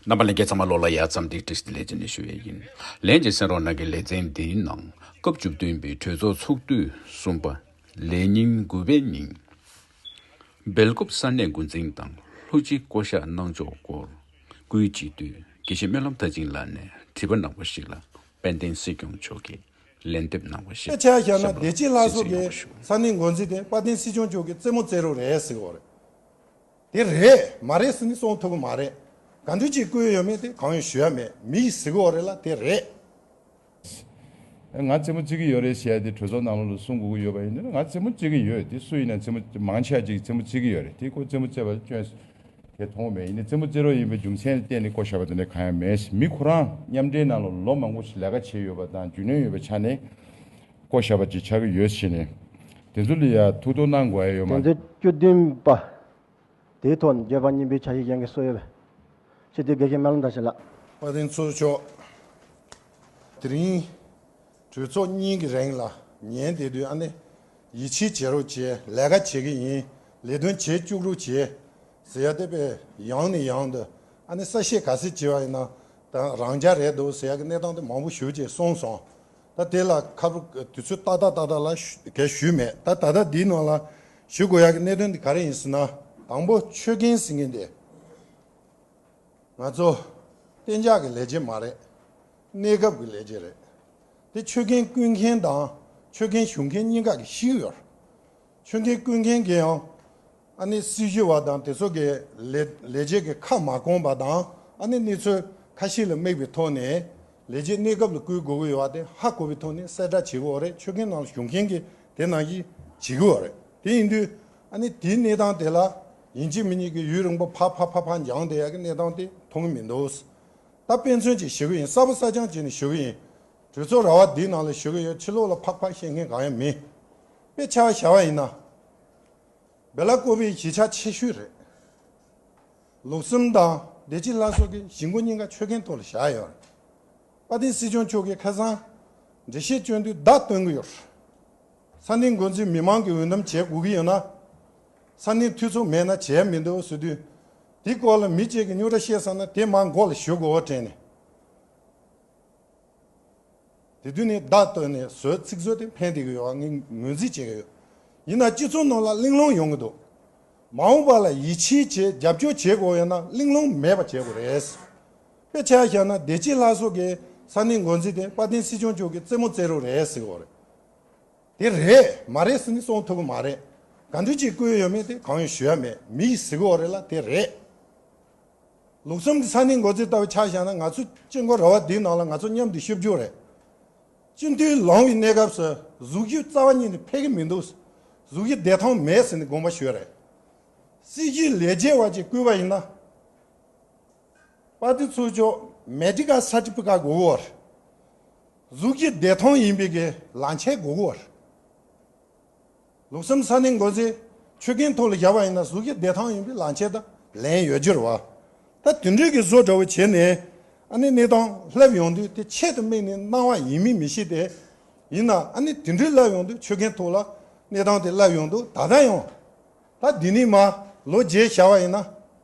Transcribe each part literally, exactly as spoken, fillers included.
རྣམ་པ་ལྷན་རྒྱས་ཚང་མ་ལོ་ལ་ཡ་ཙམ་ཏིག་བཀྲ་ཤིས་བདེ་ལེགས་ཅེས་ནས་ཞུ་ཡས་ཡིན། ལན་གཅིག་གསན་རོགས་གནང་གི། ལེ་ཚན་འདིའི་ནང་སྐབས་བཅུ་བདུན་པའི་གྲོས་ཚོགས་ཚོགས་དུས་གསུམ་པ་ལས་ཉིན་དགུ་པའི་ཉིན། སྦེལ་ཀོབ་ས་གནས་འགོ་འཛིན་དང་ལྷོ་སྤྱི་བསྐོ་བཞག་གནང་ཕྱོགས་སྐོར་སྐུའི་སྤྱི་འཐུས་དགེ་བཤེས་སྨོན་ལམ་མཐར་ཕྱིན་ལགས་ནས་དྲི་བ་གནང་བ་ཞིག་ལ། དཔལ་ལྡན་སྲིད་སྐྱོང་མཆོག་གིས་ལན་འདེབས་གནང་བ་ཞིག་དཔེ་ཆ་བཞག་ན་བདེ་སྐྱིད་ལྷ་མཚོ་གིས་ས་གནས་འགོ་འཛིན་དེ་དཔལ་ལྡན་སྲིད་སྐྱོང་མཆོག་གི་རྩེད་མོ་རྩེ་རོགས་རེད་ཟེར་གི་ཡོད་རེད། དེ་རེད་མ་རེད་ཟེར་ནས་གསུང་ཐུབ་ཀྱི་མ་རེད། ག་འདྲ་ཅིག་བསྐུལ་ཡོད་མེད་དེ་གང་ཡང་ཞུ་ཡ་མེད། མི་ཡིས་ཟེར་གི་ཡོད་རེད་ལ་དེ་རེད། ང་རྩེད་མོ་རྩེ་གི་ཡོད་རེད་ཟེར་ཡ་དེ་གྲོས་ཚོགས་ནང་ལོགས་ལ་གསུང་དགོས་ཀྱི་ཡོད་པ་ཡིན་ན། ང་རྩེད་མོ་རྩེ་གི་ཡོད། དེ་སུ་ཡིན་ན་རྩེད་མོ་མང་ཆེ་བ་ཅིག་རྩེད་མོ་རྩེ་གི་ཡོད་རེད། དེ་ཁོ་རྩེད་མོ་རྩེ་བ་སྐྱོན་དེ་མཐོང་མེད། ཡིན་ནའི་རྩེད་མོ་རྩེ་རོགས་ཡིན་པའི་རྒྱུ་མཚན་ལ་བརྟེན་ནས་བསྐོ་བཞག་པ་དེ་འདྲ་གང་ཡང་མེད། མི་ཁོ་རང་མཉམ་འབྲེལ་ནང་ལ་ལོ་མང་པོ་ཞིག་ལས་ཀ་བྱས་ཡོད་པ་དང་རྒྱུས་ལོན་ཡོད་པའི་ཆ་ནས་བསྐོ་བཞག་པ་ཅིག་ཆགས་ཀྱི་ཡོད་ཟེར་ནས་དེ་ཚོ་ལ་ཡ་ཐུགས་དོགས་གནང་དགོས་ཡ་ཡོད་མ། དེ་ཚོ་བཅུ་བདུན་པ། དེའི་ཐོག་ནས་བརྗོད་པ་སྙིང་པོའི་ཆ་ཤས་གཞན་གྱི་སྲོལ་ཡོད་པས། ཆེ་བསྟོད་དགེ་བཤེས་སྨོན་ལམ་མཐར་ཕྱིན་ལགས། དཔལ་ལྡན་ཚོགས་གཙོ། དེ་རིང་གྲོས་ཚོགས་གཉིས་ཀྱི་རིང་ལ་ཉན་བསྡད་དུས་ཨ་ནི་ཡིད་ཆེས་བྱེད་རོགས་བྱེད། ལས་ཀ་བྱེད་ཀྱི་ཡིན། ལས་དོན་བྱེད་བཅུག་རོགས་བྱེད་ཟེར་ཡ་དེ་དཔེ་ཡང་ནས་ཡང་དུ་ཨ་ནི་གསལ་བཤད་ག་ཚོད་བྱས་པ་ཡིན་ན་ད་རང་འཇགས་རེད་འདུག་ཟེར་ཡ་གི་གནས་སྟངས་དེ་མང་པོ་ཞེ་པོ་ཅིག་གསུངས་སོང་། ད་དེ་ལ་ཁ་དུས་ཚོད་ཏག་ཏག་ཏག་ཏག་ལ་ཞུ་གལ་ཞུས་མེད། ད་ད་ལྟ་འདིའི་ནང་ལ་ཞུ་དགོས་ཡ་གི་གནད་དོན་དེ་ག་རེ་ཡིན་ཟེར་ན། དང་པོ་ཆོད་གན་ཟེར་མཁན་དེ་ང་ཚོ་གཏན་འཇགས་ཀྱི་ལས་བྱེད་མ་རེད། གནས་སྐབས་ཀྱི་ལས་བྱེད་རེད། དེ་ཆོད་གན་བསྐུར་མཁན་དང་ཆོད་གན་ཞུ་མཁན་གཉིས་ཀ་གིས་ཤེས་ཀྱི་ཡོད་རེད། ཆོད་གན་བསྐུར་མཁན་གྱིས་ཡང་ཨ་ནི་སྲི་ཞུ་བ་དང་དེ་ཚོ་གི་ལས་ལས་བྱེད་ཀྱི་ཁ་མ་སྐོང་པ་དང་ཨ་ནི་གནས་ཚུལ་ཁ་ཤས་ལ་དམིགས་པའི་ཐོག་ནས་ལས་བྱེད་གནས་སྐབས་ལ་བསྐུར་དགོས་ཀྱི་ཡོད་པ་དེ་ཧ་གོ་བའི་ཐོག་ནས་གསལ་བསྒྲགས་བྱེད་དགོས་རེད། ཆོད་གན་ནང་ལ་ཞུགས་མཁན་གྱིས་དེ་ནང་བཞིན་བྱེད་དགོས་རེད། དེ་ཡིན་དུས་ཨ་ནི་དེའི་གནས་སྟངས་དེ་ལ་ཡིན་གཅིག་མིན་གཅིག་གི་ཡུན་རིང་པོ་ཕར་ཕར་ཕར་ཕར་འགྱངས་བསྡད་ཡག་གི་གནས་སྟངས་དེ་མཐོང་གི་མི་འདུག་ད་དཔེ་མཚོན་ཅིག་ཞུ་གི་ཡིན། གསར་པ་གསར་རྐྱང་བྱས་ནས་ཞུ་གི་ཡིན། གྲོས་ཚོགས་ར་བ་འདིའི་ནང་ལ་ཞུ་གི་ཡོད། ཕྱི་ལོགས་ལ་ཕག་ཕག་བཤད་མཁན་གང་ཡང་མེད། དཔེ་ཆ་བཞག་པ་ཡིན་ན། སྦེ་ལ་ཀོ་པའི་གཞིས་ཆགས་ཆེ་ཤོས་རེད། ལུགས་བསམ་དང་བདེ་སྐྱིད་ལྷ་མཚོ་གི་གཞིས་འགོ་གཉིས་ཀ་ཆོད་གན་ཐོག་ལ་བཞག་ཡོད་རེད། དཔལ་ལྡན་སྲིད་སྐྱོང་མཆོག་གིས་ཁ་སང་འགྲེལ་བཤད་བསྐྱོན་དུས་བརྡ་སྟོན་གྱི་ཡོད་རེད། ས་གནས་འགོ་འཛིན་མི་མང་གི་འོས་འདེམས་བྱེད་དགོས་ཀྱི་ཡོད་ན། ས་གནས་འཐུས་ཚོགས་མེད་ན་བྱས་མི་འདུག་ཟེར་དུས། དེའི་སྐོར་ལ་མི་གཅིག་གིས་རྙོག་དྲ་བཤད་ཚར་ན་དེ་མར་མགོ་ལ་གཞུ་དགོས་པ་དྲན་ནས། དེ་དུས་ནས་བརྡ་བཏོན་ནས་བཟོས་ཚིག་མཛོད་དེ་ཕན་བདེ་གི་ཡོད་པ་ངས་ངོས་འཛིན་བྱེད་ཀྱི་ཡོད། ཡིན་ན་སྤྱི་ཚོགས་ནང་ལ་གླེང་སློང་ཡོང་གི་འདུག་མ་འོངས་པ་ལ་ཡིད་ཆེས་བྱེད་རྒྱབ་སྐྱོར་བྱེད་དགོས་ཡོད་ན་གླེང་སློང་མེད་པ་བྱེད་དགོས་རེད། དཔེ་ཆ་བཞག་ན་བདེ་སྐྱིད་ལྷ་མཚོ་གི་ས་གནས་འགོ་འཛིན་དེ་དཔལ་ལྡན་སྲིད་སྐྱོང་མཆོག་གི་རྩེད་མོ་རྩེ་རོགས་རེད་ཟེར་གི་ཡོད་རེད། དེ་རེད་མ་རེད་ཟེར་ནས་གསུང་ཐུབ་ཀྱི་མ་རེད། ག་འདྲ་ཅིག་བསྐུལ་ཡོད་མེད་དེ་གང་ཡང་ཞུ་ཡ་མེད། མི་ཡིས་ཟེར་གི་ཡོད་རེད་ལ་དེ་རེད། ལུགས་བསམ་གྱི་ས་གནས་འགོ་འཛིན་ལྟ་བུ་ཆ་བཞག་ན་ང་ཚོ་སྤྱི་འགོ་ར་བ་འདིའི་ནང་ལ་ང་ཚོ་མཉམ་དུ་བཞུགས་རྒྱུ་རེད། སྤྱི་འཐུས་ལངས་པའི་གནས་སྐབས་སུ་གཟུགས་གཞི་རྩ་བ་ཉིད་ནས་འཕེལ་གྱི་མི་འདུག་གཟུགས་གཞི་བདེ་ཐང་མེད་ཟེར་ནས་དགོངས་པ་ཞུས་རེད། སྲིད་སྤྱི་ལས་བྱེད་པ་ཅིག་བསྐུལ་བ་ཡིན་ན། དཔལ་ལྡན་ཚོགས་གཙོ་མེ་ཌི་ཀལ་སར་ཊི་ཕི་ཀེཊ་དགོས་ཀྱི་ཡོད་རེད། གཟུགས་གཞི་བདེ་ཐང་ཡིན་པའི་གི་ལག་ཁྱེར་དགོས་ཀྱི་ཡོད་རེད། ལུགས་བསམ་ས་གནས་འགོ་འཛིན་ཆོད་གན་ཐོག་ལ་བཞག་པ་ཡིན་ན་གཟུགས་གཞི་བདེ་ཐང་ཡིན་པའི་ལག་ཁྱེར་དང་ལན་ཡོད་རྒྱུ་རེད་བ། ད་དེ་འདྲའི་གི་བཟོ་འདྲ་བོ་བྱས་ནས་ཨ་ནི་གནས་སྟངས་ལྷབ་ཡོང་དུས་དེ་ཆེད་དུ་དམིགས་ནས་གནང་བ་ཡིན་མིན་མི་ཤེས་ཏེ། ཡིན་ན་ཨ་ནི་དེ་འདྲའི་ལྷབ་ཡོང་དུས་ཆོད་གན་ཐོག་ལ་གནས་སྟངས་དེ་ལྷབ་ཡོང་དུས་ད་ལྟ་ཡང་ད་འདི་ནས་མར་ལོ་བརྒྱད་བཞག་པ་ཡིན་ན་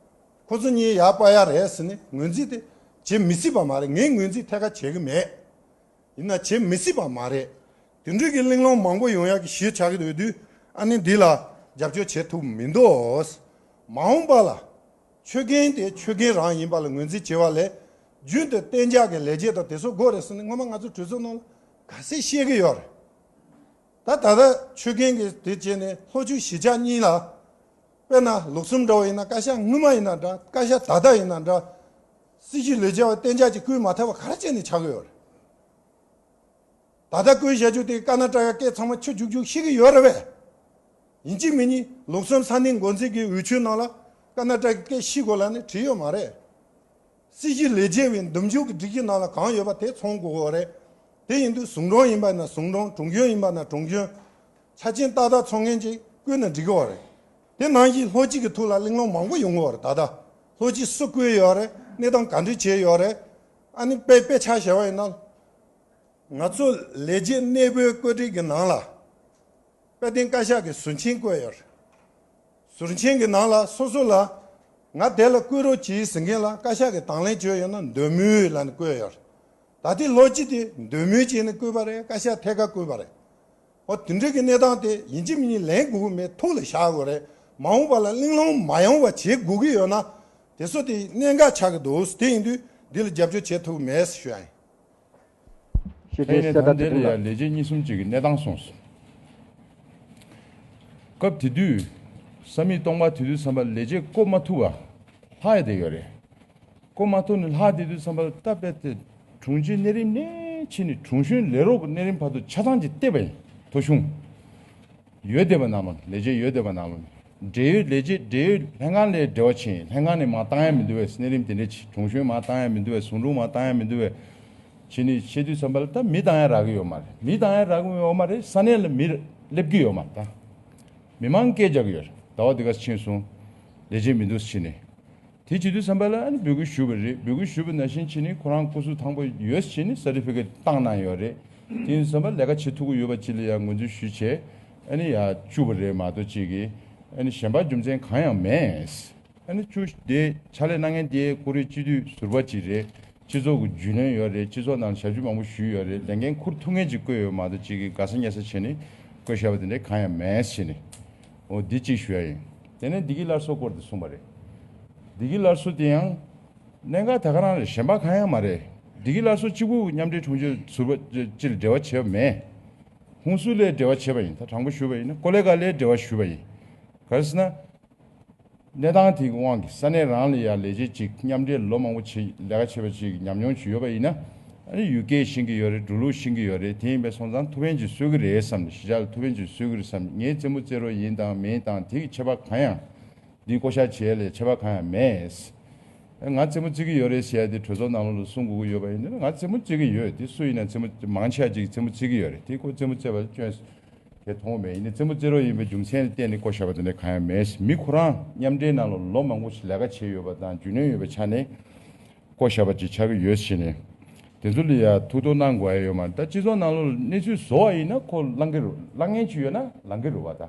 ཁོ་ཚོ་གཉིས་ཡར་སྤར་ཡ་རེད་ཟེར་ནས་ངོས་འཛིན་དེ་བྱེད་མི་སྲིད་པ་མ་རེད། ངས་ངོས་འཛིན་ཐད་ཀར་བྱེད་གི་མེད། ཡིན་ན་བྱེད་མི་སྲིད་པ་མ་རེད། དེ་འདྲའི་གི་གླེང་སློང་མང་པོ་ཡོང་ཡག་གི་གཞི་ཆགས་ཀྱི་ཡོད་དུས་ཨ་ནི་འདི་ལ་རྒྱབ་སྐྱོར་བྱེད་ཐུབ་མི་འདུག་མ་འོངས་པ་ལ་ཆོད་གན་དེ་ཆོད་གན་རང་ཡིན་པ་ལ་ངོས་འཛིན་བྱེད་པ་ལས་རྒྱུན་དུ་གཏན་འཇགས་ཀྱི་ལས་བྱེད་དང་དེ་ཚོ་དགོས་རེད་ཟེར་ནས་སྔོན་མ་ང་ཚོ་གྲོས་ཚོགས་ནང་ལ་ག་ཚོད་བཤད་ཀྱི་ཡོད་རེད། ད་ད་ལྟ་ཆོད་གན་གྱི་དེ་བྱས་ནས་ལྷོ་ཕྱོགས་གཞིས་ཆགས་གཉིས་ལ། དཔེར་ན་ལུགས་བསམ་འདྲ་བོ་ཡིན་ན་བཀའ་ཤག་སྔོན་མ་ཡིན་ན་འདྲ་བཀའ་ཤག་ད་ལྟ་ཡིན་ན་འདྲ། སྲིད་སྤྱི་ལས་བྱེད་པ་གཏན་འཇགས་ཀྱི་བསྐོས་མ་ཐུབ་པ་ག་རེ་བྱས་ནས་ཆགས་ཀྱི་ཡོད་རེད། ད་ལྟ་བསྐོས་བཞག་རྒྱུ་དེ་ཀར་ན་ཊ་ཀའི་སྐད་ཚང་མ་ཆུ་རྒྱུག་རྒྱུག་ཤེས་ཀྱི་ཡོད་རེད་པས། ཡིན་གཅིག་མིན་གཉིས་ལུགས་བསམ་ས་གནས་འགོ་འཛིན་གྱི་འོས་ཆོས་ནང་ལ་ཀར་ན་ཊ་ཀའི་སྐད་ཤེས་དགོས་ལབ་ནས་བྲིས་ཡོད་མ་རེད། སྲིད་སྤྱི་ལས་བྱེད་པའི་འདེམས་ཤོག་གི་སྒྲིག་གཞི་ནང་ལ་གང་ཡོད་པ་དེ་ཚང་དགོས་ཀྱི་ཡོད་རེད། དེ་ཡིན་དུས་ཟུང་དྲུང་ཡིན་པ་ན་ཟུང་དྲུང་། དྲུང་གཞོན་ཡིན་པ་ན་དྲུང་གཞོན། ཆ་རྐྱེན་ཏག་ཏག་ཚང་མཁན་ཅིག་བསྐོས་ན་འགྲིག་གི་ཡོད་རེད། དེ་ནང་བཞིན་ལྷོ་སྤྱི་གི་ཐོག་ལ་གླེང་སློང་མང་པོ་ཡོང་གི་ཡོད་རེད། ད་ལྟ་ལྷོ་སྤྱི་སུ་བསྐོས་ཡོད་རེད། གནས་སྟངས་ག་འདྲ་བྱས་ཡོད་རེད། ཨ་ནི་དཔེ་དཔེ་ཆ་བཞག་པ་ཡིན་ན། ང་ཚོ་ལས་བྱེད་གནས་སྤོའི་བཀོད་སྒྲིག་གི་ནང་ལ་དཔལ་ལྡན་བཀའ་ཤག་གི་ཟུར་མཆན་བཀོད་ཡོད་རེད། ཟུར་མཆན་གྱི་ནང་ལ་སོ་སོ་ལ་ ང་དེ་ལ་བསྐུལ་རོགས་གྱིས་ཟེར་མཁན་ལ་བཀའ་ཤག་གིས་དང་ལེན་བྱས་ཡོད་ན་འདོད་མོས་ལབ་ནས་བསྐུལ་ཡོད་རེད། ད་ལྟའི་ལོ་གཅིག་དེ་འདོད་མོས་བྱས་ནས་བསྐུལ་བ་རེད། བཀའ་ཤག་ཐད་ཀར་བསྐུལ་བ་རེད། ཨོ་དེ་འདྲའི་གི་གནས་སྟངས་དེ་ཡིན་གཅིག་མིན་གཉིས་ལེན་དགོས་ཀྱི་མེད། ཐུགས་ལ་བཞག་དགོས་རེད། མ་འོངས་པ་ལ་གླེང་སློང་མ་ཡོང་བ་བྱེད་དགོས་ཀྱི་ཡོད་ན། དེ་ཚོ་དེ་གནད་འགག་ཆགས་ཀྱི་འདུག་དེ་ཡིན་དུས་འདི་ལ་རྒྱབ་སྐྱོར་བྱེད་ཐུབ་ཀྱི་མེད་ཞུ་ཡ་ཡིན། ཤེས་ཨེ་ནས་ད་ལྟ་དེ་ལ་ཡང་ལས་བྱེད་གཉིས་གསུམ་ཅིག་གི་གནས་སྟངས་གསུངས་སོང་། སྐབས་དེ་དུས་ས་མིག་སྟོང་པ་དེ་དུས་ཙམ་པ་ལས་བྱེད་བསྐོ་མ་ཐུབ་པ་ལྷག་ཡ་དེ་ཡོད་རེད། བསྐོ་མ་ཐུབ་ནས་ལྷག་དེ་དུས་ཙམ་པ་ད་དཔེ་དེ་དྲུང་ཆེ་གནས་རིམ་ནས་ཕྱིན་ནས་དྲུང་གཞོན་ལས་རོགས་ཀྱི་གནས་རིམ་བར་དུ་ཆ་ཚང་ཅིག་བལྟས་པ་ཡིན། ཐོ་གཞུང་ཡོད་བསྡད་པ་ནང་ལོགས་ནས། ལས་བྱེད་ཡོད་བསྡད་པ་ནང་ལོགས་ནས། འབྲེལ་ཡོད་ལས་བྱེད་འབྲེལ་ཡོད་ལྷན་ཁང་ལས་འབྲེལ་བ་བྱེད། ལྷན་ཁང་ནས་མར་བཏང་ཡ་མི་འདུག་བས། གནས་རིམ་དེ་འདྲས་བྱེད། དྲུང་གཞོན་མར་བཏང་ཡ་མི་འདུག་བས། ཟུང་དྲུང་མར་བཏང་ཡ་མི་འདུག་བས། བྱས་ནས་བཤད་དུས་ཙམ་པ་ལ་ད་མི་བཏང་ཡ་རག་གི་ཡོད་མ་རེད། མི་བཏང་ཡ་རག་གི་ཡོད་མ་རེད། ས་གནས་ལ་མི་སླེབས་ཀྱི་ཡོད་མ་རེད། ད་མི་མང་སྐད་རྒྱག་གི་ཡོད་རེད། ཟླ་བ་འདི་ག་ཕྱིན་སོང་། ལས་བྱེད་མི་འདུག་བྱས་ནས། དེ་བྱེད་དུས་ཙམ་པ་ལ་ཨ་ནི་འབོད་སྐུལ་ཞུས་པ་རེད། འབོད་སྐུལ་ཞུས་པ་ནང་བཞིན་བྱས་ནས་ཁོ་རང་སྐུ་གཟུགས་ཐང་པོ་ཡོད་བྱས་ནས་སར་ཊི་ཕི་ཀེཊ་བཏང་གནང་ཡོད་རེད། དེ་ཡིན་ཙམ་པ་ལས་ཀ་བྱེད་ཐུབ་ཀྱི་ཡོད་པ་ཅིག་ལ་ཡང་ངོས་འཛིན་ཞུས་བྱས། ཨ་ནི་ཡར་བཅུག་པ་རེད་མ་གཏོགས་ཅིག་གིས་ཨ་ནི་གཞན་པ་རྒྱུ་མཚན་གང་ཡང་མེད། ཨ་ནི་བཅུ་དེ་ཕྱག་ལས་གནང་མཁན་དེ་ཀུ་རེ་སྤྱི་འཐུས་ཟུར་པ་ཅིག་རེད། སྤྱི་ཚོགས་ཀྱི་རྒྱུས་ལོན་ཡོད་རེད། སྤྱི་ཚོགས་ནང་ཞབས་ཞུ་མང་པོ་ཞུས་ཡོད་རེད། ལས་འགན་འཁུར་ཐུབ་མཁན་ཅིག་བསྐོས་ཡོད་མ་གཏོགས་ཅིག་གིས་དགའ་ས་ཉེ་ས་བྱས་ནས་བསྐོས་བཞག་པ་དེ་འདྲ་གང་ཡང་མེད་ཟེར་ནས། འོ་འདི་གཅིག་ཞུ་ཡ་ཡིན། དེ་ནས་བདེ་སྐྱིད་སླར་གསོ་སྐོར་དེ་གསུངས་པ་རེད། བདེ་སྐྱིད་སླར་གསོ་དེ་ཡང་གནད་འགག་ད་ག་རང་རེད། གཞན་པ་གང་ཡང་མ་རེད། བདེ་སྐྱིད་སླར་གསོ་གཅིག་པུ་མཉམ་འབྲེལ་དྲུང་ཆེ་ཟུར་པ་ཅིག་ལ་འབྲེལ་བ་བྱས་པ་མེད། ཧུན་སུར་ལ་འབྲེལ་བ་བྱས་པ་ཡིན། ད་དྲང་པོ་ཞུས་པ་ཡིན་ན་ཀོ་ལེ་གྷལ་ལ་འབྲེལ་བ་ཞུས་པ་ཡིན། ག་རེ་ཟེར་ན། གནས་སྟངས་དེའི་དབང་གིས་ས་གནས་རང་ལ་ཡང་ལས་བྱེད་ཅིག་མཉམ་འབྲེལ་ལོ་མང་པོ་བྱས་ལས་ཀ་བྱས་པ་ཅིག་ཉམས་མྱོང་ཅིག་ཡོད་པ་ཡིན་ན། ཨ་ནི་ཡུལ་སྐད་ཤེས་ཀྱི་ཡོད་རེད། འགྲོ་ལུགས་ཤེས་ཀྱི་ཡོད་རེད། དེ་ཡིན་པའི་སོང་ཙང་ཐུགས་ཕན་ཅིག་གསོས་ཀྱི་རེད་བསམ་ནས། གཞིས་ཆགས་ལ་ཐུགས་ཕན་ཅིག་གསོས་ཀྱི་རེད་བསམ་ནས། ངའི་རྩེད་མོ་རྩེ་རོགས་ཡིན་དང་མིན་དང་དེ་གི་ཁྱད་པར་གང་ཡང་། འདི་བསྐོ་བཞག་བྱས་ལས་ཁྱད་པར་གང་ཡང་མེད། ང་རྩེད་མོ་རྩེ་གི་ཡོད་རེད་ཟེར་ཡ་དེ་གྲོས་ཚོགས་ནང་ལོགས་ལ་གསུང་དགོས་ཀྱི་ཡོད་པ་ཡིན་ན། ང་རྩེད་མོ་རྩེ་གི་ཡོད། དེ་སུ་ཡིན་ན་རྩེད་མོ་མང་ཆེ་བ་ཅིག་རྩེད་མོ་རྩེ་གི་ཡོད་རེད། དེ་ཁོ་རྩེད་མོ་རྩེ་བ་སྐྱོན་དེ་མཐོང་མེད། ཡིན་ནའི་རྩེད་མོ་རྩེ་རོགས་ཡིན་པའི་རྒྱུ་མཚན་ལ་བརྟེན་ནས་བསྐོ་བཞག་པ་དེ་འདྲ་གང་ཡང་མེད། མི་ཁོ་རང་མཉམ་འབྲེལ་ནང་ལ་ལོ་མང་པོ་ཞིག་ལས་ཀ་བྱས་ཡོད་པ་དང་རྒྱུས་ལོན་ཡོད་པའི་ཆ་ནས་བསྐོ་བཞག་པ་ཅིག་ཆགས་ཀྱི་ཡོད་ཟེར་ནས། དེ་ཚོ་ལ་ཡང་ཐུགས་གཏོར་གནང་དགོས་ཡ་ཡོད་མ་རེད། ད་སྤྱི་ཚོགས་ནང་ལོགས་ལ་གནས་ཚུལ་བཟོ་བ་ཡིན་ན་ཁོ་ལངས་ཀྱི་རེད། ལངས་མཁན་ཅིག་ཡོད་ན་ལངས་ཀྱི་རེད་བ། ད་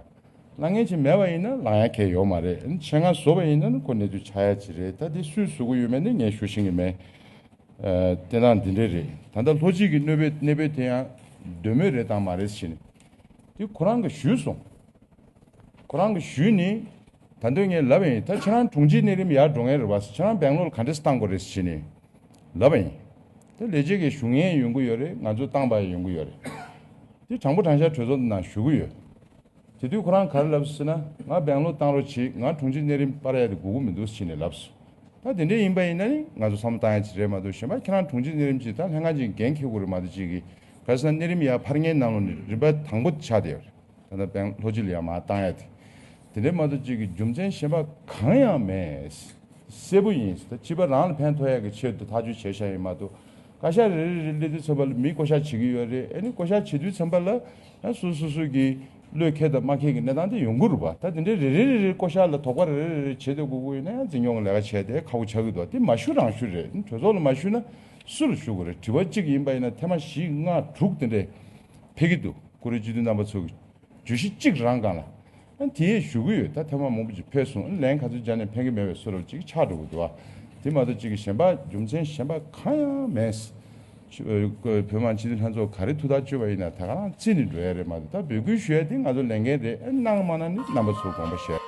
ལངས་མཁན་ཅིག་མེད་པ་ཡིན་ན་ལངས་ཡ་གང་ཡང་ཡོད་མ་རེད། ཆེད་མངགས་བཟོ་བ་ཡིན་ན་ཁོ་གནས་ཚུལ་ཆགས་ཡ་ཅིག་རེད། ད་དེ་སུས་བཟོ་གི་ཡོད་མེད་ནི་ངས་ཞུ་ཤེས་ཀྱི་མེད། ཨ་བསྟན་སྟངས་འདི་འདྲ་རེད། ད་ལྟ་ལྷོ་སྤྱི་གི་གནས་བབ་གནས་བབ་དེ་ཡང་འདོད་མོས་རེད་དང་མ་རེད་ཟེར་ནས། དེ་ཁོ་རང་གིས་ཞུས་སོང་། ཁོ་རང་གིས་ཞུས་ནས་ད་དུང་ངས་ལབ་པ་ཡིན། ད་ཁྱེད་རང་དྲུང་ཆེ་གནས་རིམ་ཡར་འགྲོ་མཁན་རེད་བ། ཁྱེད་རང་སྦེང་ལོར་ག་འདྲས་བཏང་དགོས་རེད་ཟེར་ནས་ལབ་པ་ཡིན། ད་ལས་བྱེད་ཀྱི་ཞུ་མཁན་ཡོང་གི་ཡོད་རེད། ང་ཚོ་བཏང་པ་ཡོང་གི་ཡོད་རེད། དེ་དྲང་པོ་དྲང་བཞག་གྲོས་ཚོགས་ནང་ཞུ་གི་ཡོད། དེ་དུས་ཁོ་རང་ག་རེ་ལབ་ཟེར་ན། ང་སྦེང་ལོར་བཏང་རོགས་བྱེད། ང་དྲུང་ཆེ་གནས་རིམ་སྤར་ཡ་དེ་དགོས་ཀྱི་མི་འདུག་ཟེར་ནས་ལབ་སོང་། ད་དེ་འདྲ་ཡིན་པ་ཡིན་ན་ནི་ང་ཚོ་བསམ་བློ་བཏང་ཡ་ཅིག་རེད་མ་གཏོགས། གཞན་པ་ཁྱེད་རང་དྲུང་ཆེ་གནས་རིམ་ཅིག་ད་ལྷན་ཁང་ཅིག་འགན་འཁྱེར་དགོས་རེད་མ་གཏོགས་ཅིག་གིས། ག་རེ་ཟེར་ན་གནས་རིམ་ཡར་འཕར་མཁན་ནང་ལོགས་ནས་རིམ་པ་དང་པོ་ཆགས་བསྡད་ཡོད་རེད། ད་ལྟ་སྦེང་ལྷོ་སྤྱི་ལ་ཡར་མར་བཏང་ཡ་དེ། དེ་འདྲ་མ་གཏོགས་ཅིག་གི་རྒྱུ་མཚན་གཞན་པ་གང་ཡང་མེད། གསལ་པོ་ཡིན། ད་སྤྱི་པ་རང་ལ་ཕན་ཐོགས་ཡག་གི་ཆེད་དུ་ཐག་གཅོད་བྱས་བཞག་ཡིན་མ་གཏོགས། བཀའ་ཤག་རེ་རེ་རེ་སླེབས་དུས་ཙམ་པ་ལ་མི་བསྐོ་བཞག་བྱེད་ཀྱི་ཡོད་རེད། ཨ་ནི་བསྐོ་བཞག་བྱེད་དུས་ཙམ་པ་ལ་ཡང་སོ་སོ་སོ་གི་བློས་འཁེལ་དང་མ་འཁེལ་གྱི་གནས་སྟངས་དེ་ཡོང་གི་རེད་པ། ད་དེ་འདྲའི་རེ་རེ་རེ་རེ་བསྐོ་བཞག་ལ་དོགས་པ་རེ་རེ་རེ་རེ་བྱེད་སྡོད་དགོས་ཀྱི་ཡོད་ན་ཡང་འཛིན་སྐྱོང་གི་ལས་ཀ་བྱས་ཏེ་ཁག་པོ་ཆགས་ཀྱི་འདུག་དེ་མ་ཞུ་རང་ཞུ་རེད། གྲོས་ཚོགས་ལ་མ་ཞུས་ན་སུ་ལ་ཞུ་དགོས་རེད། དྲི་བ་གཅིག་ཡིན་པ་ཡིན་ན་ཐེངས་མ་བཞི་ལྔ་དྲུག་དེ་འདྲས་ཕེབས་ཀྱི་འདུག་ཀུ་རེ་སྤྱི་འཐུས་རྣམ་པ་ཚོ་གི་བརྗོད་གཞི་གཅིག་རང་སྒང་ལ། ཨ་དེ་ཡས་ཞུ་གི་ཡོད། ད་ཐེངས་མ་མང་པོ་ཅིག་ཕེབས་སོང་། ལན་ག་ཚོད་སྦྱར་ནས་ཕན་གི་མེད་པའི་བཟོ་འདྲ་ཅིག་ཆགས་འགྲོ་གི་འདུག་ཨ། དེ་མ་གཏོགས་ཅིག་གི་གཞན་པ་རྒྱུ་མཚན་གཞན་པ་གང་ཡང་མེད། ཆུ་བོད་མང་སྤྱི་འཐུས་ལྷན་ཚོགས་ག་རེ་ཐུགས་ཐག་གཅོད་པ་ཡིན་ན་ད་ག་རང་རྩིས་ནས་འགྲོ་ཡ་རེད་མ་གཏོགས། ད་འབོད་སྐུལ་ཞུ་ཡ་དེ་ང་ཚོ་ལས་འགན་རེད། ཨ་གནང་མ་གནང་ནི་རྣམ་པ་ཚོར་དགོངས་པ་བཞེས།